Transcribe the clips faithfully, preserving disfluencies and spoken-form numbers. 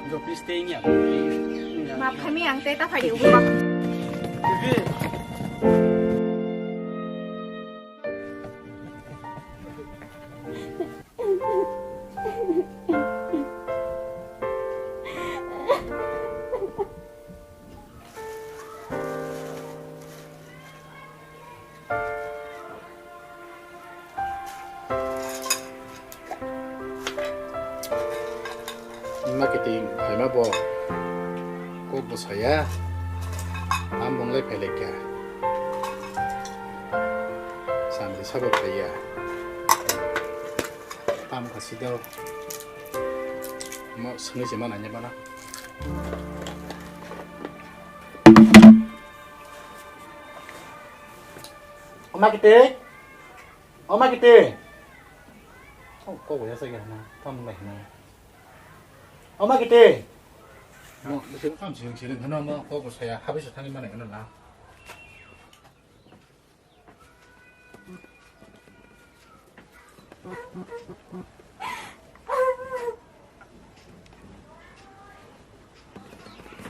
Please stay in here. Ma phaimi ang tei ta phai di ubo. Wngma kiting phaima bo kok bo saya, tam bwnglai phailaikha, samri sabo phaiya, tam kha sidao, mo swngwi se mana nya mana. Oma kiti, oma kiti. Oh, kok bo ya sa ya na, tam lai na. Oma kiti. Mo, bisi kam sing sing na mo, kok bo saya, habis thani mana na.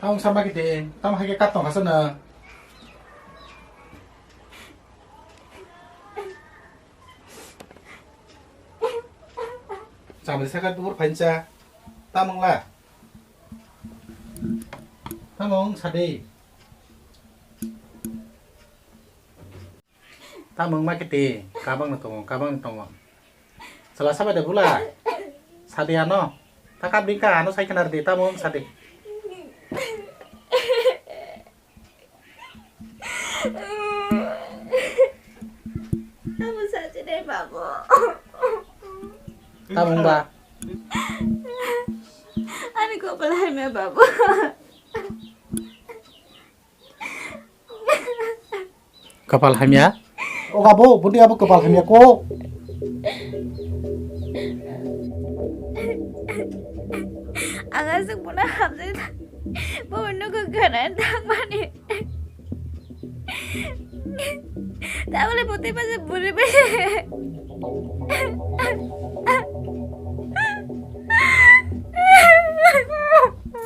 Ang sama kiti, tam hai ke kat tong kasana. Chamri saka dubur phaincha. Tamung la. Tamung sadi. Tamung ma kiti, kabang no tongo, kabang no tongo. Sala sabai de bula. Sadi ano. Takap dingka ano sai kenar di, tamung sadi. Amo sachi dai babu. Tamung ba. Ani kopal hai me babu. Kapal hamya? O gabo, bundi abo kapal hamya ko. Ang aswk bono hamjai tha-, bo nugo gana thangmani. Tabole bo tei masa buri bai.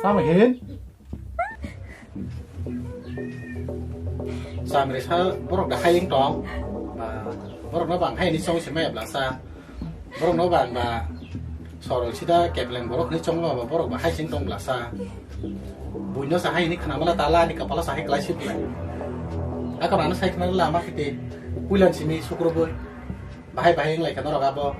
Tamo hin? Chamrisa borok da hai wng tong. Ba, borok no bang hai ni chong se maya blasa. Borok no bang ba sorol sida kebleng borok ni chong ba borok ba hai sing tong blasa. Buino sa hai ni khna mala tala ni kapala sa hai klai sip lai. Ako nana sai khna lama kiti puilan simi sukro boi. Bahai bahai wng lai kha norok abo.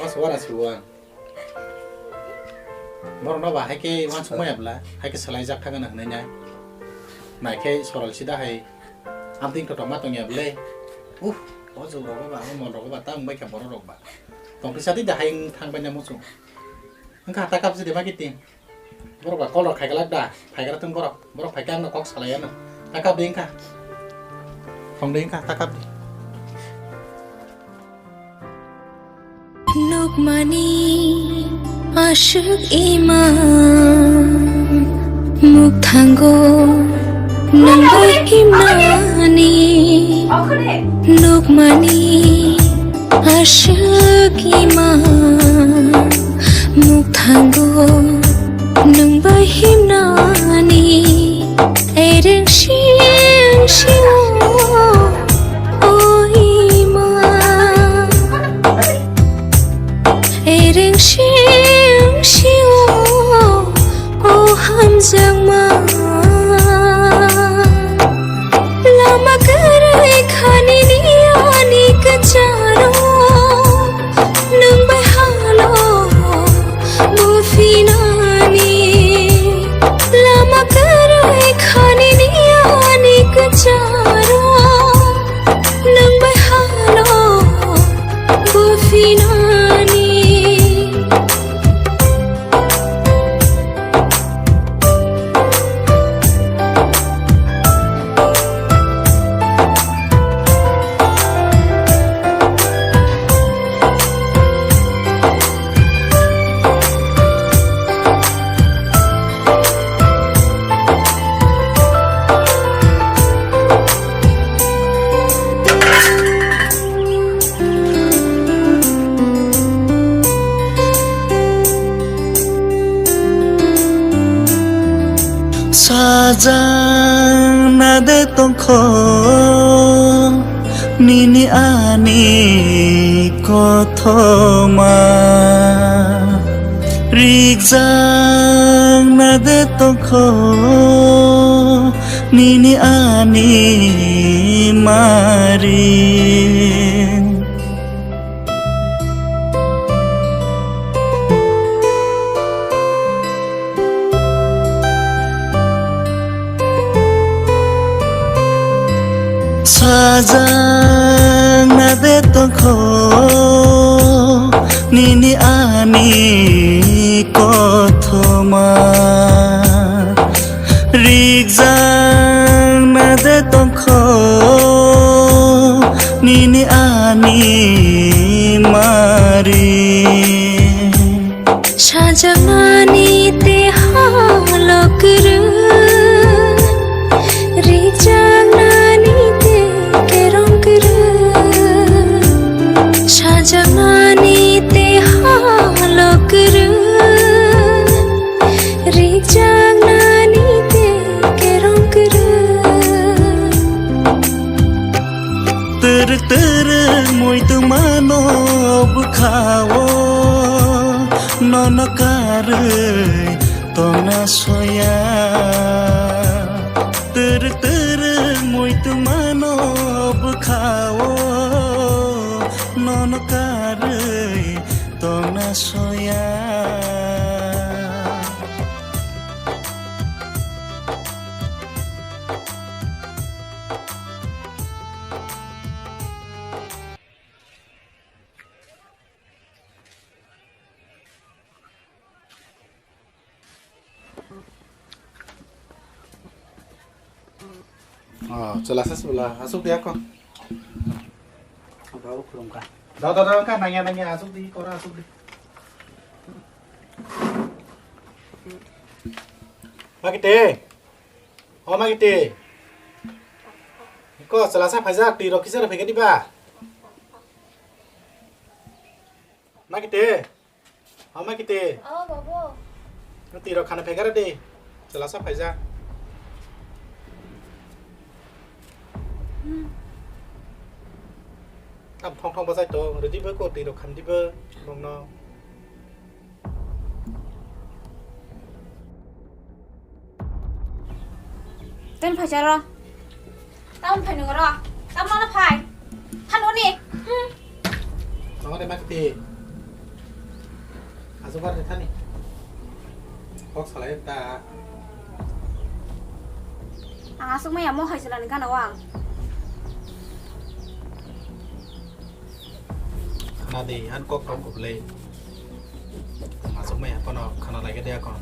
Mas wana siwan. Borok no ba hai khe uansuk maya bla, hai khe swlai jak thang gana hinwi nai. Nai khe sorol sida hai amtwing totok ma tong ya bwle. Uh, o jwk rok ba, o mon rok ba, ta wng bai kha borok rok ba. Tong kisa di da hai wng thang bai na muchung. Wng kha ta kap si de ma kiting. Borok ba call rok khai glak da, phai gra thung borok. Borok phai khe ang no kok salai ano. Ta kap de wng kha. Thong de wng kha, ta kap de. Nukmani aswk ima mukthango nangbai himnani. Nukmani aswk ima mukthango nangbai himnani. Ereng sing sio o ima. Ereng sing sio o hamjakma. Lama kwrwi khani ni ani kwcharo. Nwng bai halo bo phinani. Lama kwrwi khani ni ani kwcharo. Nwng bai halo bo phinani. Sajang na de tongkho nini ani kothoma, rijang na de tongkho nini ani mari. Sajang na de tongkho nini ani kothoma, rijang na de tongkho nini ani mari. Sajaknani te holok kwrwi, rijak nani te kerong kwrwi. Sajaknani te holok kwrwi, rijak nani te kerong kwrwi. Twrwk twrwk muitu mano bwkhao, nono karwi tongna soya. Twrwk twrwk muitu mano bwkhao, nono karwi tongna soya. Oh, chwla sa chwla, asuk dia ko. Babu khulumkha. Da, da, da, ka nangya, nangya, asuk di, kora asuk di. Makite. O Makite. Ko chwla sa phaijak, twi rok kisa rok phaikha diba? Makite. O Makite. O, babu. Twi rok khana phaikha di. Chwla sa phaijak. Hmm. Tam thong thong bachai tong, rwdi bo ko twi rok khamdi bo nokno. Ten phaisa ro. Tam phai nung ro. Tam mana phai. Thanoni. Hmm. Tongode Makite. Aso bar de thani. Kok salai ta. Ang asuk maya mo hai salani gana wang. Khana di, an kok tong kublai. Asuk maya kono khana lai de akon.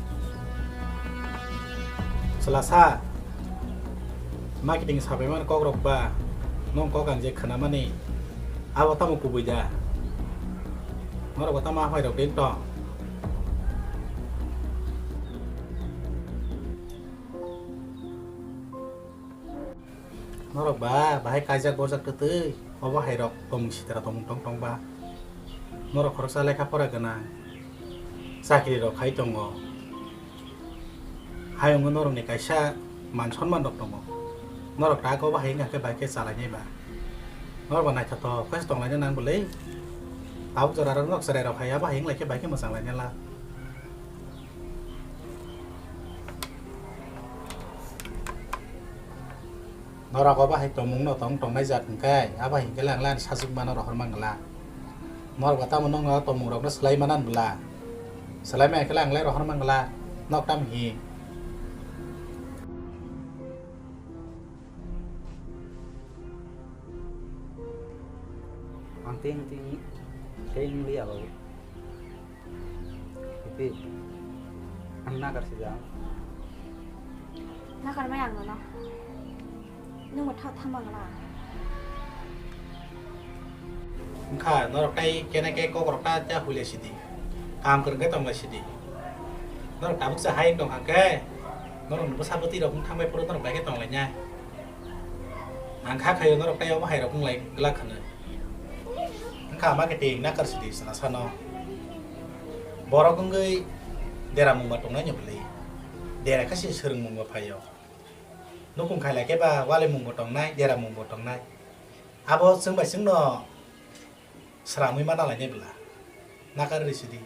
Chwla sa. Makite sabai man kok rok ba. Nong kok ang je khana mani. Abo tamo kubui da. Norok bo tamo aphai rok ding tong. Norok ba bahai kaijak borjak twtwi, obo hai rok tongmung sitra tongmung tong tong ba. Norok khoroksa lekha pora gwnang, chakri rok khai tongo. Hayungo norokni kaisa man sonman rok tongo. Norok tak obo hai wngkha khe bai khe chalainai ba. Norok ba naithothok khe tonglaina nang bwlwi. Tabuk jora rok norok chwrai rok hai abo hai wng lai khe bai khe mwchang lainai la. Norok obo hai tongmung no tong tongnai jat hwnkhe, abo hai hwnkhe lang lang sajwk mano rohor mangla. Norok ba tamo nokno tongmung rokno swlai manan bwla. Swlai maya khe lang lai rohor mangla. Nok tam hi. Ang ting ting ting liya babu. Iti, ang nakar sida. Nakar mai ang nono. Nung mo tha tha mang na. Wngkha, norok tai kene ke kok rok ta ta hule sidi. Kam kwrwng khe tong lai sidi. Norok tabuk sa hai tong kha khe. Norok ni bwsa bwtwi rok wng thang bai phuru norok bai khe tong lai nai. Ang kha khayo norok tai obo hai rok wng lai glak hwnwi. Wngkha ama khe tei nakar sidi sana sano. Borok wngwi dera mungba tongnai ni bwlwi. Dera kha si swrwng mungba phaio. Nukung khailai khe ba walimung bo tongnai, deramung bo tongnai. Abo chwng bai chwngno sramwi ma nalainai bwla. Nakar rwi sidi.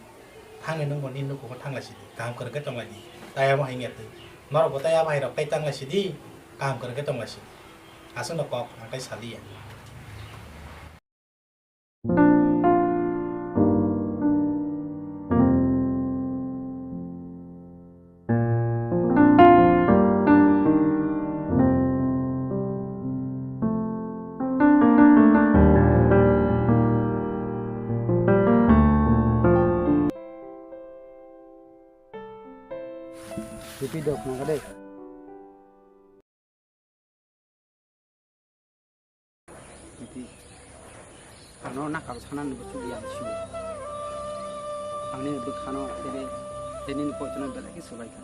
Thangni nwngbo nini nukugo thanglai sidi. Kaham kwrwng khe tonglaidi. Tai abo hai wngya twi. Norokbo tai abo hai rok tai tanglai sidi. Kaham kwrwng khe tonglaisidi. Aswkno kok ang tai saliya. Pipi dok nang kade. Pipi. Ano nakar sana ni buchu yang shu. Ani bukhano tene tene ni pochano belai ke subai ka.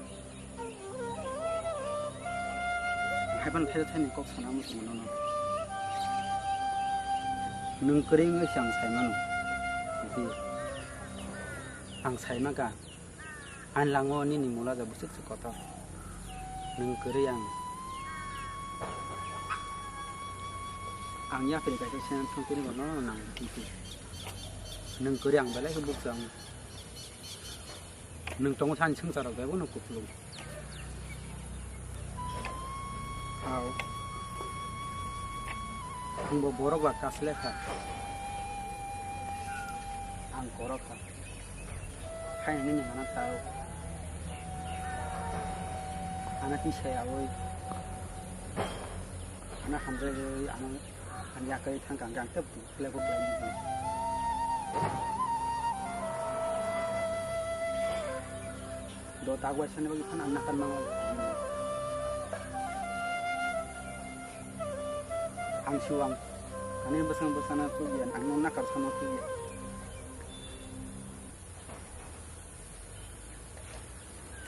Haiban thai thai ni kok sana muchung no. Nung kering siang sai manu. Pipi. Ang sai ma ka. Ani lango nini mula ja bwswk se kotor. Nwng kwrwi ang. Ang yapri kaisa se thang tini bono nang titi. Nwng kwrwi ang belai khe bukchang. Nwng tongo thani swngchar rok bai bono kupulung. Ao. Ang bo borok ba kaslekha. Ang korokha. Hai nini mana tao. Ana tisai aoi. Ana hamjai aoi, ana ani yakai thang kang kang tep tu khlai bo khlai ni. Do tagwai sani bagi phan anna kan mango. Ang siwang. Ani bwsang bwsana tu yan, ang nakar sana tu yan.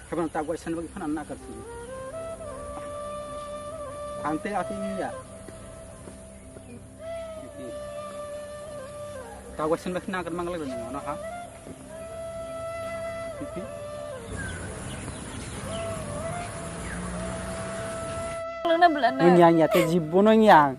Haibano tagwai sani bagwi phano nakar sini. Ang tei ati ya. Tagwai sani bagwi nakar manglai rwni ano ha. Nang na bela na. Nang yang ya te jibbo nang yang.